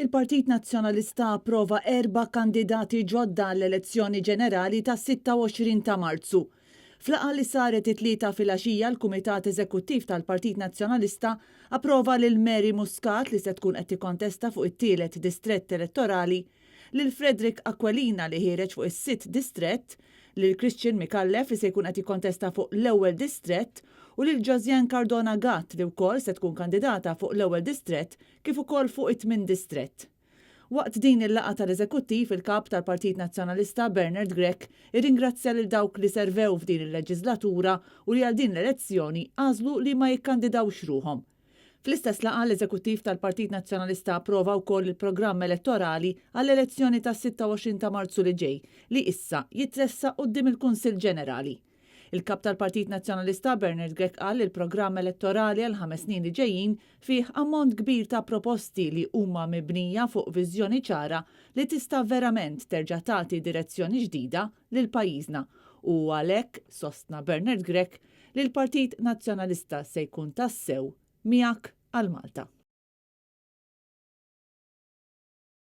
Il-Partit Nazzjonalista approva erba' kandidati ġodda għall-elezzjoni ġenerali tas-26 ta' Marzu. F'laqgħa li saret it-Tlieta filgħaxija l-Kumitat Eżekuttiv tal-Partit Nazzjonalista approva lil Mary Muscat li se tkun qed tikkontesta fuq it-tielet distrett elettorali, lil Frederick Aquilina li ħiereġ fuq is-sitt distrett, lil Christian Micallef li se jkun qed jikkontesta fuq l-ewwel distrett u lil Josianne Cardona Gatt li wkoll se tkun kandidata fuq l-ewwel distrett kif ukoll fuq it-tmien distrett. Waqt din il-laqgħa tal-Eżekuttiv, il-Kap tal-Partit Nazzjonalista Bernard Grech irringrazzja lil dawk li servew f'din il-leġiżlatura u li għal din l-elezzjoni għażlu li ma jikkandidawx ruħhom. Fl-istess laqgħa l-Eżekuttiv tal-Partit Nazzjonalista approva wkoll il-programm elettorali għall-elezzjoni tas-26 ta' Marzu li ġej li issa jitressaq quddiem il-Kunsill Ġenerali. Il-Kap tal-Partit Nazzjonalista Bernard Grech qal li l-programm elettorali għall-ħames snin li ġejjin fih ammont kbir ta' proposti li huma mibnija fuq viżjoni ċara li tista' verament terġa' tagħti direzzjoni ġdida lil pajjiżna u għalhekk, sostna Bernard Grech, li l-Partit Nazzjonalista se jkun tassew miegħek għal Malta.